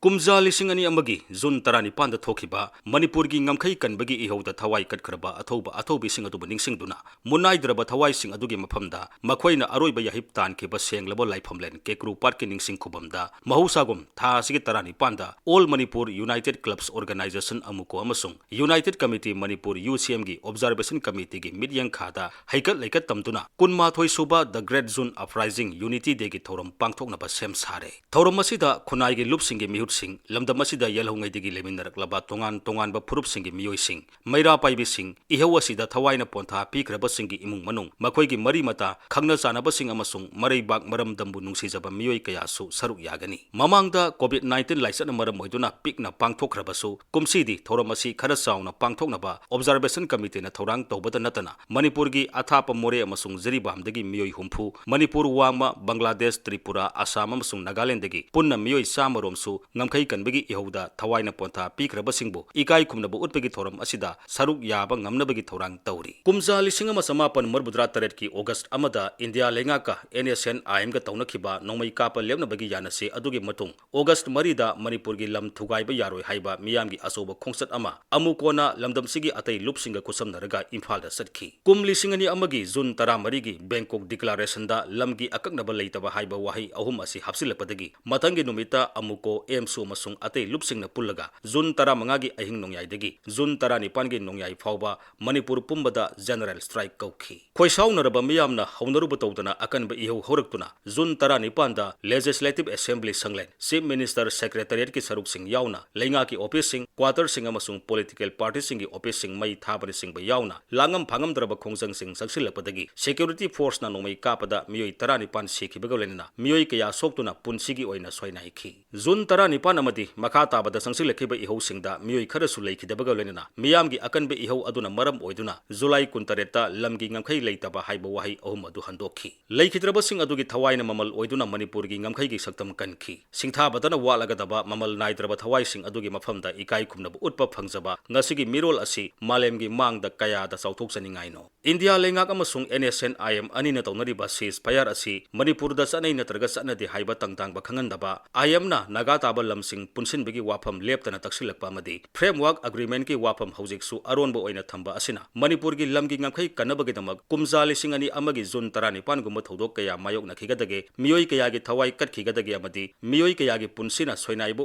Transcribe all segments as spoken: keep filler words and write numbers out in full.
ꯀꯨꯝꯖꯥ ꯂꯤꯁꯤꯡ ꯑꯅꯤ ꯑꯃꯒꯤ ꯖꯨꯟ ꯇꯔꯥꯅꯤꯄꯥꯟꯗ ꯊꯣꯛꯈꯤꯕ ꯃꯅꯤꯄꯨꯔꯒꯤ ꯉꯝꯈꯩ ꯀꯟꯕꯒꯤ ꯏꯍꯧꯗ ꯊꯋꯥꯏ ꯀꯠꯈ꯭ꯔꯕ ꯑꯊꯧꯕ ꯑꯊꯧꯕꯤꯁꯤꯡ ꯑꯗꯨꯕꯨ ꯅꯤꯡꯁꯤꯡꯗꯨꯅ, ꯃꯨꯟꯅꯥꯏꯗ꯭ꯔꯕ ꯊꯋꯥꯏꯁꯤꯡ ꯑꯗꯨꯒꯤ ꯃꯐꯝꯗ ꯃꯈꯣꯏꯅ ꯑꯔꯣꯏꯕ ꯌꯥꯍꯤꯞ ꯇꯥꯟꯈꯤꯕ ꯁꯦꯡꯂꯕ ꯂꯥꯏꯐꯝꯂꯦꯟ ꯀꯦꯀ꯭ꯔꯨ ꯄꯥꯠꯀꯤ ꯅꯤꯡꯁꯤꯡ ꯈꯨꯕꯝꯗ ꯃꯍꯧꯁꯥꯒꯨꯝ ꯊꯥ ꯑꯁꯤꯒꯤ ꯇꯔꯥꯅꯤꯄꯥꯟꯗ All Manipur United Clubs Organisation, ꯑꯃꯨꯀꯣ, ꯑꯃꯁꯨꯡ United Committee Manipur, U C M, ꯒꯤ Observation Committee ꯒꯤ ꯃꯤꯠꯌꯦꯡ ꯈꯥꯗ ꯍꯩꯀꯠ ꯂꯩꯀꯠ ꯇꯝꯗꯨꯅ ꯀꯨꯟꯃꯥꯊꯣꯏ ꯁꯨꯕ The Great Zune Uprising Unity Day ꯒꯤ ꯊꯧꯔꯝ ꯄꯥꯡꯊꯣꯛꯅꯕ ꯁꯦꯝ ꯁꯥꯔꯦ꯫ ꯊꯧꯔꯝ ꯑꯁꯤꯗ ꯈꯨꯟꯅꯥꯏꯒꯤ ꯂꯨꯞꯁꯤꯡꯒꯤ ꯃꯤꯍꯨꯠꯁꯤꯡ, ꯂꯝꯗꯝ ꯑꯁꯤꯗ ꯌꯦꯜꯍꯧꯉꯩꯗꯒꯤ ꯂꯩꯃꯤꯟꯅꯔꯛꯂꯕ ꯇꯣꯉꯥꯟ ꯇꯣꯉꯥꯟꯕ ꯐꯨꯔꯨꯞꯁꯤꯡꯒꯤ ꯃꯤꯑꯣꯏꯁꯤꯡ, ꯃꯩꯔꯥ ꯄꯥꯏꯕꯤꯁꯤꯡ, ꯏꯍꯧ ꯑꯁꯤꯗ ꯊꯋꯥꯏꯅ ꯄꯣꯟꯊꯥ ꯄꯤꯈ꯭ꯔꯕꯁꯤꯡꯒꯤ ꯏꯃꯨꯡ ꯃꯅꯨꯡ, ꯃꯈꯣꯏꯒꯤ ꯃꯔꯤ ꯃꯇꯥ, ꯈꯪꯅ ꯆꯥꯟꯅꯕꯁꯤꯡ ꯑꯃꯁꯨꯡ ꯃꯔꯩꯕꯥꯛ ꯃꯔꯝꯗꯝꯕꯨ ꯅꯨꯡꯁꯤꯖꯕ ꯃꯤꯑꯣꯏ ꯀꯌꯥꯁꯨ ꯁꯔꯨꯛ ꯌꯥꯒꯅꯤ꯫ ꯃꯃꯥꯡꯗ COVID nineteen ꯂꯥꯏꯆꯠꯅ ꯃꯔꯝ ꯑꯣꯏꯗꯨꯅ ꯄꯤꯛꯅ ꯄꯥꯡꯊꯣꯛꯈ꯭ꯔꯕꯁꯨ, ꯀꯨꯝꯁꯤꯗꯤ ꯊꯧꯔꯝ ꯑꯁꯤ ꯈꯔ ꯆꯥꯎꯅ ꯄꯥꯡꯊꯣꯛꯅꯕ Observation Committee ꯅ ꯊꯧꯔꯥꯡ ꯇꯧꯕꯇ ꯅꯠꯇꯅ, ꯃꯅꯤꯄꯨꯔꯒꯤ ꯑꯊꯥꯞꯄ ꯃꯣꯔꯦ ꯑꯃꯁꯨꯡ ꯖꯤꯔꯤꯕꯥꯝꯗꯒꯤ ꯃꯤꯑꯣꯏ ꯍꯨꯝꯐꯨ, ꯃꯅꯤꯄꯨꯔ ꯋꯥꯡꯃ, ꯕꯪꯒ꯭ꯂꯥꯗꯦꯁ, ꯇ꯭ꯔꯤꯄꯨꯔꯥ, ꯑꯁꯥꯝ ꯑꯃꯁꯨꯡ ꯅꯥꯒꯥꯂꯦꯟꯗꯒꯤ ꯄꯨꯟꯅ ꯃꯤꯑꯣꯏ ꯆꯥꯝꯃ ꯔꯣꯝꯁꯨ ꯉꯝꯈꯩ ꯀꯟꯕꯒꯤ ꯏꯍꯧꯗ ꯊꯋꯥꯏꯅ ꯄꯣꯟꯊꯥ ꯄꯤꯈ꯭ꯔꯕꯁꯤꯡꯕꯨ ꯏꯀꯥꯏ ꯈꯨꯝꯅꯕ ꯎꯠꯄꯒꯤ ꯊꯧꯔꯝ ꯑꯁꯤꯗ ꯁꯔꯨꯛ ꯌꯥꯕ ꯉꯝꯅꯕꯒꯤ ꯊꯧꯔꯥꯡ ꯇꯧꯔꯤ꯫ ꯀꯨꯝꯖꯥ ꯂꯤꯁꯤꯡ ꯑꯃ ꯆꯃꯥꯄꯟ ꯃꯔꯤꯐꯨꯇꯔꯥ ꯇꯔꯦꯠꯀꯤ August ꯑꯃꯗ India ꯂꯩꯉꯥꯛꯀ N S N I M ꯒ ꯇꯧꯅꯈꯤꯕ ꯅꯣꯡꯃꯩ ꯀꯥꯞꯄ ꯂꯦꯞꯅꯕꯒꯤ ꯌꯥꯅꯁꯦ ꯑꯗꯨꯒꯤ ꯃꯇꯨꯡ, August ꯃꯔꯤꯗ ꯃꯅꯤꯄꯨꯔꯒꯤ ꯂꯝ ꯊꯨꯒꯥꯏꯕ ꯌꯥꯔꯣꯏ ꯍꯥꯏꯕ ꯃꯤꯌꯥꯝꯒꯤ ꯑꯆꯧꯕ ꯈꯣꯡꯆꯠ ꯑꯃ ꯑꯃꯨꯀꯣꯅ ꯂꯝꯗꯝꯁꯤꯒꯤ ꯑꯇꯩ ꯂꯨꯞꯁꯤꯡꯒ ꯈꯨꯠꯁꯝꯅꯔꯒ ꯏꯝꯐꯥꯜꯗ ꯆꯠꯈꯤ꯫ ꯀꯨꯝ ꯂꯤꯁꯤꯡ ꯑꯅꯤ ꯑꯃꯒꯤ ꯖꯨꯟ ꯇꯔꯥꯃꯔꯤꯒꯤ Bangkok Declaration ꯗ ꯂꯝꯒꯤ ꯑꯀꯛꯅꯕ ꯂꯩꯇꯕ ꯍꯥꯏꯕ ꯋꯥꯍꯩ ꯑꯍꯨꯝ ꯑꯁꯤ ꯍꯥꯞꯆꯤꯜꯂꯛꯄꯗꯒꯤ, ꯃꯊꯪꯒꯤ ꯅꯨꯃꯤꯠꯇ ꯑꯃꯨꯀꯣ, ꯑꯦꯝꯁꯨ ꯑꯃꯁꯨꯡ ꯑꯇꯩ ꯂꯨꯞꯁꯤꯡꯅ ꯄꯨꯜꯂꯒ ꯖꯨꯟ ꯇꯔꯥꯃꯉꯥꯒꯤ ꯑꯍꯤꯡ ꯅꯣꯡꯌꯥꯏꯗꯒꯤ ꯖꯨꯟ ꯇꯔꯥꯅꯤꯄꯥꯟꯒꯤ ꯅꯣꯡꯌꯥꯏ ꯐꯥꯎꯕ ꯃꯅꯤꯄꯨꯔ ꯄꯨꯝꯕꯗ general strike ꯀꯧꯈꯤ꯫ ꯈꯣꯏꯁꯥꯎꯅꯔꯕ ꯃꯤꯌꯥꯝꯅ ꯍꯧꯅꯔꯨꯕ ꯇꯧꯗꯅ ꯑꯀꯟꯕ ꯏꯍꯧ ꯍꯧꯔꯛꯇꯨꯅ ꯖꯨꯟ ꯇꯔꯥꯅꯤꯄꯥꯟꯗ Legislative Assembly ꯁꯪꯂꯦꯟ, Chief Minister Secretariat ꯀꯤ ꯁꯔꯨꯛꯁꯤꯡ ꯌꯥꯎꯅ ꯂꯩꯉꯥꯛꯀꯤ office ꯁꯤꯡ, quarter ꯁꯤꯡ ꯑꯃꯁꯨꯡ political party ꯁꯤꯡꯒꯤ office ꯁꯤꯡ ꯃꯩ ꯊꯥꯕꯅꯆꯤꯡꯕ ꯌꯥꯎꯅ ꯂꯥꯡꯉꯝ ꯐꯥꯉꯝꯗ꯭ꯔꯕ ꯈꯣꯡꯖꯪꯁꯤꯡ ꯆꯪꯁꯤꯜꯂꯛꯄꯗꯒꯤ security force ꯅ ꯅꯣꯡꯃꯩ ꯀꯥꯞꯄꯗ ꯃꯤꯑꯣꯏ ꯇꯔꯥꯅꯤꯄꯥꯟ ꯁꯤꯈꯤꯕꯒ ꯂꯣꯏꯅꯅ ꯃꯤꯑꯣꯏ ꯀꯌꯥ ꯁꯣꯛꯇꯨꯅ ꯄꯨꯟꯁꯤꯒꯤ ꯑꯣꯏꯅ ꯁꯣꯏꯅꯥꯏꯈꯤ꯫ ꯖꯨꯟ ꯇꯔꯥꯅꯤꯄꯥꯟ ꯑꯃꯗꯤ ꯃꯈꯥ ꯇꯥꯕꯗ ꯆꯪꯁꯤꯜꯂꯛꯈꯤꯕ ꯏꯍꯧꯁꯤꯡꯗ ꯃꯤꯑꯣꯏ ꯈꯔꯁꯨ ꯂꯩꯈꯤꯗꯕꯒ ꯂꯣꯏꯅꯅ ꯃꯤꯌꯥꯝꯒꯤ ꯑꯀꯟꯕ ꯏꯍꯧ ꯑꯗꯨꯅ ꯃꯔꯝ ꯑꯣꯏꯗꯨꯅ ꯖꯨꯂꯥꯏ ꯀꯨꯟꯇꯔꯦꯠꯇ ꯂꯝꯒꯤ ꯉꯝꯈꯩ ꯂꯩꯇꯕ ꯍꯥꯏꯕ ꯋꯥꯍꯩ ꯑꯍꯨꯝ ꯑꯗꯨ ꯍꯟꯗꯣꯛꯈꯤ꯫ ꯂꯩꯈꯤꯗ꯭ꯔꯕꯁꯤꯡ ꯑꯗꯨꯒꯤ ꯊꯋꯥꯏꯅ ꯃꯃꯜ ꯑꯣꯏꯗꯨꯅ ꯃꯅꯤꯄꯨꯔꯒꯤ ꯉꯝꯈꯩꯒꯤ ꯁꯛꯇꯝ ꯀꯟꯈꯤ꯫ ꯁꯤꯡꯊꯥꯕꯗꯅ ꯋꯥꯠꯂꯒꯗꯕ ꯃꯃꯜ ꯅꯥꯏꯗ꯭ꯔꯕ ꯊꯋꯥꯏꯁꯤꯡ ꯑꯗꯨꯒꯤ ꯃꯐꯝꯗ ꯏꯀꯥꯏ ꯈꯨꯝꯅꯕ ꯎꯠꯄ ꯐꯪꯖꯕ ꯉꯁꯤꯒꯤ ꯃꯤꯔꯣꯜ ꯑꯁꯤ ꯃꯥꯂꯦꯝꯒꯤ ꯃꯥꯡꯗ ꯀꯌꯥꯗ ꯆꯥꯎꯊꯣꯛꯆꯅꯤꯡꯉꯥꯏꯅꯣ꯫ ꯏꯟꯗꯤꯌꯥ ꯂꯩꯉꯥꯛ ꯑꯃꯁꯨꯡ N S N I M ꯑꯅꯤꯅ ꯇꯧꯅꯔꯤꯕ ceasefire ꯑꯁꯤ ꯃꯅꯤꯄꯨꯔꯗ ꯆꯠꯅꯩ ꯅꯠꯇ꯭ꯔꯒ ꯆꯠꯅꯗꯦ ꯍꯥꯏꯕ ꯇꯪꯗꯥꯡꯕ ꯈꯪꯍꯟꯗꯕ, I M ꯅ ꯅꯥꯒꯥ ꯇꯥꯕ ꯂꯝꯁꯤꯡ ꯄꯨꯟꯁꯤꯟꯕꯒꯤ ꯋꯥꯐꯝ ꯂꯦꯞꯇꯅ ꯇꯛꯁꯤꯜꯂꯛꯄ ꯑꯃꯗꯤ Framework Agreement ꯀꯤ ꯋꯥꯐꯝ ꯍꯧꯖꯤꯛꯁꯨ ꯑꯔꯣꯟꯕ ꯑꯣꯏꯅ ꯊꯝꯕ ꯑꯁꯤꯅ ꯃꯅꯤꯄꯨꯔꯒꯤ ꯂꯝꯒꯤ ꯉꯝꯈꯩ ꯀꯟꯅꯕꯒꯤꯗꯃꯛ ꯀꯨꯝꯖꯥ ꯂꯤꯁꯤꯡ ꯑꯅꯤ ꯑꯃꯒꯤ ꯖꯨꯟ ꯇꯔꯥꯅꯤꯄꯥꯟꯒꯨꯝꯕ ꯊꯧꯗꯣꯛ ꯀꯌꯥ ꯃꯥꯌꯣꯛꯅꯈꯤꯒꯗꯒꯦ, ꯃꯤꯑꯣꯏ ꯀꯌꯥꯒꯤ ꯊꯋꯥꯏ ꯀꯠꯈꯤꯒꯗꯒꯦ ꯑꯃꯗꯤ ꯃꯤꯑꯣꯏ ꯀꯌꯥꯒꯤ ꯄꯨꯟꯁꯤꯅ ꯁꯣꯏꯅꯥꯏꯕ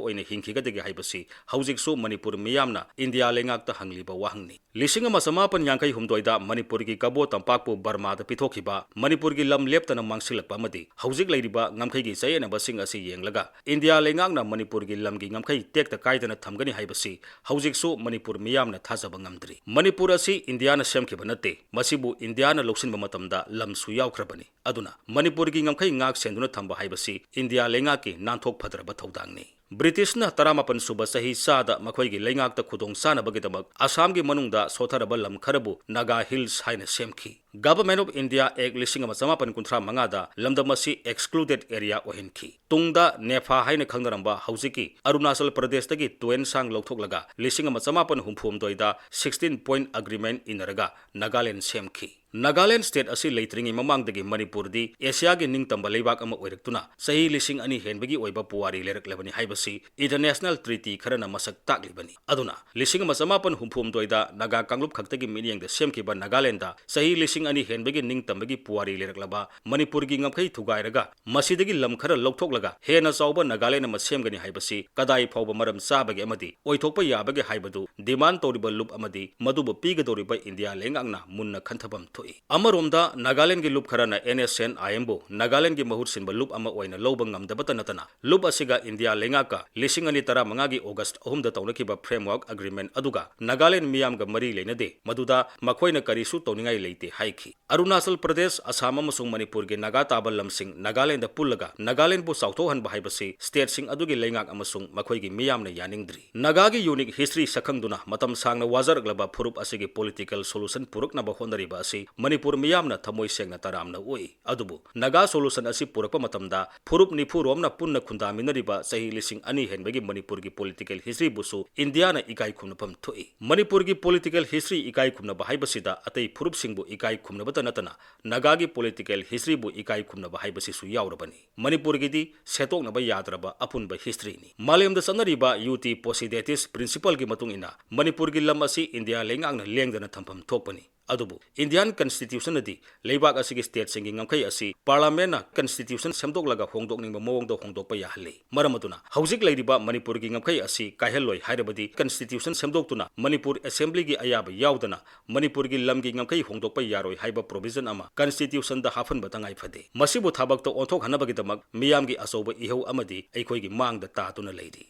ꯑꯣꯏꯅ ꯍꯤꯡꯈꯤꯒꯗꯒꯦ ꯍꯥꯏꯕꯁꯤ ꯍꯧꯖꯤꯛꯁꯨ ꯃꯅꯤꯄꯨꯔ ꯃꯤꯌꯥꯝꯅ ꯏꯟꯗꯤꯌꯥ ꯂꯩꯉꯥꯛꯇ ꯍꯪꯂꯤꯕ ꯋꯥꯍꯪꯅꯤ꯫ ꯂꯤꯁꯤꯡ ꯑꯃ ꯆꯃꯥꯄꯟ ꯌꯥꯡꯈꯩ ꯍꯨꯝꯗꯣꯏꯗ ꯃꯅꯤꯄꯨꯔꯒꯤ ꯀꯕꯣ ꯇꯝꯄꯥꯛꯄꯨ ꯕꯔꯃꯥꯗ ꯄꯤꯊꯣꯛꯈꯤꯕ, ꯃꯅꯤꯄꯨꯔꯒꯤ ꯂꯝ ꯂꯦꯞꯇꯅ ꯃꯥꯡꯁꯤꯜꯂꯛꯄ ꯑꯃꯗꯤ ꯍꯧꯖꯤꯛ ꯂꯩꯔꯤꯕ ꯉꯝꯈꯩꯒꯤ ꯆꯌꯦꯠꯅꯕꯁꯤꯡ ꯑꯁꯤ ꯌꯦꯡꯂꯒ ꯏꯟꯗꯤꯌꯥ ꯂꯩꯉꯥꯛꯅ ꯃꯅꯤꯄꯨꯔꯒꯤ ꯂꯝꯒꯤ ꯉꯝꯈꯩ ꯇꯦꯛꯇ ꯀꯥꯏꯗꯅ ꯊꯝꯒꯅꯤ ꯍꯥꯏꯕꯁꯤ ꯍꯧꯖꯤꯛꯁꯨ ꯃꯅꯤꯄꯨꯔ ꯃꯤꯌꯥꯝꯅ ꯊꯥꯖꯕ ꯉꯝꯗ꯭ꯔꯤ꯫ ꯃꯅꯤꯄꯨꯔ ꯑꯁꯤ ꯏꯟꯗꯤꯌꯥꯅ ꯁꯦꯝꯈꯤꯕ ꯅꯠꯇꯦ, ꯃꯁꯤꯕꯨ ꯏꯟꯗꯤꯌꯥꯅ ꯂꯧꯁꯤꯟꯕ ꯃꯇꯝꯗ ꯂꯝꯁꯨ ꯌꯥꯎꯈ꯭ꯔꯕꯅꯤ꯫ ꯑꯗꯨꯅ ꯃꯅꯤꯄꯨꯔꯒꯤ ꯉꯝꯈꯩ ꯉꯥꯛ ꯁꯦꯟꯗꯨꯅ ꯊꯝꯕ ꯍꯥꯏꯕꯁꯤ ꯏꯟꯗꯤꯌꯥ ꯂꯩꯉꯥꯛꯀꯤ ꯅꯥꯟꯊꯣꯛ ꯐꯗ꯭ꯔꯕ ꯊꯧꯗꯥꯡꯅꯤ꯫ ꯕ꯭ꯔꯤꯇꯤꯁꯅ ꯇꯔꯥꯃꯥꯄꯟ ꯁꯨꯕ ꯆꯍꯤ ꯆꯥꯗ ꯃꯈꯣꯏꯒꯤ ꯂꯩꯉꯥꯛꯇ ꯈꯨꯗꯣꯡ ꯆꯥꯅꯕꯒꯤꯗꯃꯛ ꯑꯁꯥꯝꯒꯤ ꯃꯅꯨꯡꯗ ꯁꯣꯠꯊꯔꯕ ꯂꯝ ꯈꯔꯕꯨ ꯅꯥꯒꯥ ꯍꯤꯜꯁ ꯍꯥꯏꯅ ꯁꯦꯝꯈꯤ꯫ Government of India Act ꯂꯤꯁꯤꯡ ꯑꯃ ꯆꯃꯥꯄꯟ ꯀꯨꯟꯊ꯭ꯔꯥ ꯃꯉꯥꯗ ꯂꯝꯗꯝ ꯑꯁꯤ excluded area ꯑꯣꯏꯍꯟꯈꯤ꯫ ꯇꯨꯡꯗ ꯅꯦꯐꯥ ꯍꯥꯏꯅ ꯈꯪꯅꯔꯝꯕ ꯍꯧꯖꯤꯛꯀꯤ ꯑꯔꯨꯅꯥꯆꯜ ꯄ꯭ꯔꯗꯦꯁꯇꯒꯤ ꯇꯨꯌꯦꯟꯁꯥꯡ ꯂꯧꯊꯣꯛꯂꯒ ꯂꯤꯁꯤꯡ ꯑꯃ ꯆꯃꯥꯄꯟ ꯍꯨꯝꯐꯨ ꯍꯨꯝꯗꯣꯏꯗ sixteen point agreement ꯏꯟꯅꯔꯒ ꯅꯥꯒꯥꯂꯦꯟ ꯁꯦꯝꯈꯤ꯫ ꯅꯥꯒꯥꯂꯦꯟ state ꯑꯁꯤ ꯂꯩꯇ꯭ꯔꯤꯉꯩ ꯃꯃꯥꯡꯗꯒꯤ ꯃꯅꯤꯄꯨꯔꯗꯤ ꯑꯦꯁꯤꯌꯥꯒꯤ ꯅꯤꯡꯇꯝꯕ ꯂꯩꯕꯥꯛ ꯑꯃ ꯑꯣꯏꯔꯛꯇꯨꯅ ꯆꯍꯤ ꯂꯤꯁꯤꯡ ꯑꯅꯤ ꯍꯦꯟꯕꯒꯤ ꯑꯣꯏꯕ ꯄꯨꯋꯥꯔꯤ ꯂꯩꯔꯛꯂꯕꯅꯤ ꯍꯥꯏꯕꯁꯤ international treaty ꯈꯔꯅ ꯃꯁꯛ ꯇꯥꯛꯂꯤꯕꯅꯤ꯫ ꯑꯗꯨꯅ ꯂꯤꯁꯤꯡ ꯑꯃ ꯆꯃꯥꯄꯟ ꯍꯨꯝꯐꯨ ꯍꯨꯝꯗꯣꯏꯗ ꯅꯥꯒꯥ ꯀꯥꯡꯂꯨꯞ ꯈꯛꯇꯒꯤ ꯃꯤꯠꯌꯦꯡꯗ ꯁꯦꯝꯈꯤꯕ ꯅꯥꯒꯥꯂꯦꯟꯗ ꯆꯍꯤ ꯂꯤꯁꯤꯡ ꯑꯅꯤ ꯍꯦꯟꯕꯒꯤ ꯅꯤꯡꯇꯝꯕꯒꯤ ꯄꯨꯋꯥꯔꯤ ꯂꯩꯔꯛꯂꯕ ꯃꯅꯤꯄꯨꯔꯒꯤ ꯉꯝꯈꯩ ꯊꯨꯒꯥꯏꯔꯒ ꯃꯁꯤꯗꯒꯤ ꯂꯝ ꯈꯔ ꯂꯧꯊꯣꯛꯂꯒ ꯍꯦꯟꯅ ꯆꯥꯎꯕ ꯅꯥꯒꯥꯂꯦꯟ ꯑꯃ ꯁꯦꯝꯒꯅꯤ ꯍꯥꯏꯕꯁꯤ ꯀꯗꯥꯏ ꯐꯥꯎꯕ ꯃꯔꯝ ꯆꯥꯕꯒꯦ ꯑꯃꯗꯤ ꯑꯣꯏꯊꯣꯛꯄ ꯌꯥꯕꯒꯦ ꯍꯥꯏꯕꯗꯨ demand ꯇꯧꯔꯤꯕ ꯂꯨꯞ ꯑꯃꯗꯤ ꯃꯗꯨꯕꯨ ꯄꯤꯒꯗꯧꯔꯤꯕ ꯏꯟꯗꯤꯌꯥ ꯂꯩꯉꯥꯛꯅ ꯃꯨꯟꯅ ꯈꯟꯊꯐꯝ ꯊꯣꯛꯏ꯫ ꯑꯃꯔꯣꯝꯗ ꯅꯥꯒꯥꯂꯦꯟꯒꯤ ꯂꯨꯞ ꯈꯔꯅ NSCN-IM ꯕꯨ ꯅꯥꯒꯥꯂꯦꯟꯒꯤ ꯃꯍꯨꯠ ꯁꯤꯟꯕ ꯂꯨꯞ ꯑꯃ ꯑꯣꯏꯅ ꯂꯧꯕ ꯉꯝꯗꯕꯇ ꯅꯠꯇꯅ ꯂꯨꯞ ꯑꯁꯤꯒ ꯏꯟꯗꯤꯌꯥ ꯂꯩꯉꯥꯛꯀ ꯂꯤꯁꯤꯡ ꯑꯅꯤ ꯇꯔꯥꯃꯉꯥꯒꯤ ꯑꯣꯒꯁ꯭ꯠ ꯑꯍꯨꯝꯗ ꯇꯧꯅꯈꯤꯕ Framework Agreement ꯑꯗꯨꯒ ꯅꯥꯒꯥꯂꯦꯟ ꯃꯤꯌꯥꯝꯒ ꯃꯔꯤ ꯂꯩꯅꯗꯦ, ꯃꯗꯨꯗ ꯃꯈꯣꯏꯅ ꯀꯔꯤꯁꯨ ꯇꯧꯅꯤꯡꯉꯥꯏ ꯂꯩꯇꯦ ꯍꯥꯏꯈꯤ꯫ ꯑꯔꯨꯅꯥꯆꯜ ꯄ꯭ꯔꯗꯦꯁ, ꯑꯁꯥꯝ ꯑꯃꯁꯨꯡ ꯃꯅꯤꯄꯨꯔꯒꯤ ꯅꯥꯒꯥ ꯇꯥꯕ ꯂꯝꯁꯤꯡ ꯅꯥꯒꯥꯂꯦꯟꯗ ꯄꯨꯜꯂꯒ ꯅꯥꯒꯥꯂꯦꯟꯕꯨ ꯆꯥꯎꯊꯣꯛꯍꯟꯕ ꯍꯥꯏꯕꯁꯤ stateꯁꯤꯡ ꯑꯗꯨꯒꯤ ꯂꯩꯉꯥꯛ ꯑꯃꯁꯨꯡ ꯃꯈꯣꯏꯒꯤ ꯃꯤꯌꯥꯝꯅ ꯌꯥꯅꯤꯡꯗ꯭ꯔꯤ꯫ ꯅꯥꯒꯥꯒꯤ unique history ꯁꯛꯈꯪꯗꯨꯅ ꯃꯇꯝ ꯁꯥꯡꯅ ꯋꯥꯖꯔꯛꯂꯕ ꯐꯨꯔꯨꯞ ꯑꯁꯤꯒꯤ political solution ꯄꯨꯔꯛꯅꯕ ꯍꯣꯠꯅꯔꯤꯕ ꯑꯁꯤ ꯃꯅꯤꯄꯨꯔ ꯃꯤꯌꯥꯝꯅ ꯊꯃꯣꯏ ꯁꯦꯡꯅ ꯇꯔꯥꯝꯅ ꯑꯣꯛꯏ꯫ ꯑꯗꯨꯕꯨ ꯅꯥꯒꯥ solution ꯑꯁꯤ ꯄꯨꯔꯛꯄ ꯃꯇꯝꯗ ꯐꯨꯔꯨꯞ ꯅꯤꯐꯨ ꯔꯣꯝꯅ ꯄꯨꯟꯅ ꯈꯨꯟꯗꯥꯃꯤꯟꯅꯔꯤꯕ ꯆꯍꯤ ꯂꯤꯁꯤꯡ ꯑꯅꯤ ꯍꯦꯟꯕꯒꯤ ꯃꯅꯤꯄꯨꯔꯒꯤ political historyꯕꯨꯁꯨ ꯏꯟꯗꯤꯌꯥꯅ ꯏꯀꯥꯏ ꯈꯨꯝꯅꯐꯝ ꯊꯣꯛꯏ꯫ ꯃꯅꯤꯄꯨꯔꯒꯤ political history ꯏꯀꯥꯏ ꯈꯨꯝꯅꯕ ꯍꯥꯏꯕꯁꯤꯗ ꯑꯇꯩ ꯐꯨꯔꯨꯞꯁꯤꯡꯕꯨ ꯏꯀꯥꯏ ꯈꯨꯝꯅꯕꯇ ꯅꯠꯇꯅ ꯅꯥꯒꯥꯒꯤ political historyꯕꯨ ꯏꯀꯥꯏ ꯈꯨꯝꯅꯕ ꯍꯥꯏꯕꯁꯤꯁꯨ ꯌꯥꯎꯔꯕꯅꯤ꯫ ꯃꯅꯤꯄꯨꯔꯒꯤꯗꯤ ꯁꯦꯠꯇꯣꯛꯅꯕ ꯌꯥꯗ꯭ꯔꯕ ꯑꯄꯨꯟꯕ historyꯅꯤ꯫ ꯃꯥꯂꯦꯝꯗ ꯆꯠꯅꯔꯤꯕ ꯌꯨ ꯇꯤ ꯄꯣꯁꯤꯗꯦꯇꯤꯁ principleꯒꯤ ꯃꯇꯨꯡ ꯏꯟꯅ ꯃꯅꯤꯄꯨꯔꯒꯤ ꯂꯝ ꯑꯁꯤ ꯏꯟꯗꯤꯌꯥ ꯂꯩꯉꯥꯛꯅ ꯂꯦꯡꯗꯅ ꯊꯝꯐꯝ ꯊꯣꯛꯄꯅꯤ꯫ ꯑꯗꯨꯕꯨ Indian Constitutionꯅꯗꯤ ꯂꯩꯕꯥꯛ ꯑꯁꯤꯒꯤ stateꯁꯤꯡꯒꯤ ꯉꯝꯈꯩ ꯑꯁꯤ Parliamentꯅ Constitution ꯁꯦꯝꯗꯣꯛꯂꯒ ꯍꯣꯡꯗꯣꯛꯅꯤꯡꯕ ꯃꯑꯣꯡꯗ ꯍꯣꯡꯗꯣꯛꯄ ꯌꯥꯍꯜꯂꯤ꯫ ꯃꯔꯝ ꯑꯗꯨꯅ ꯍꯧꯖꯤꯛ ꯂꯩꯔꯤꯕ ꯃꯅꯤꯄꯨꯔꯒꯤ ꯉꯝꯈꯩ ꯑꯁꯤ ꯀꯥꯏꯍꯜꯂꯣꯏ ꯍꯥꯏꯔꯕꯗꯤ Constitution ꯁꯦꯝꯗꯣꯛꯇꯨꯅ ꯃꯅꯤꯄꯨꯔ Assemblyꯒꯤ ꯑꯌꯥꯕ ꯌꯥꯎꯗꯅ ꯃꯅꯤꯄꯨꯔꯒꯤ ꯂꯝꯒꯤ ꯉꯝꯈꯩ ꯍꯣꯡꯗꯣꯛꯄ ꯌꯥꯔꯣꯏ ꯍꯥꯏꯕ provision ꯑꯃ Constitutionꯗ ꯍꯥꯞꯍꯟꯕ ꯇꯉꯥꯏ ꯐꯗꯦ꯫ ꯃꯁꯤꯕꯨ ꯊꯕꯛꯇ ꯑꯣꯟꯊꯣꯛꯍꯟꯅꯕꯒꯤꯗꯃꯛ ꯃꯤꯌꯥꯝꯒꯤ ꯑꯆꯧꯕ ꯏꯍꯧ ꯑꯃꯗꯤ ꯑꯩꯈꯣꯏꯒꯤ ꯃꯥꯡꯗ ꯇꯥꯗꯨꯅ ꯂꯩꯔꯤ꯫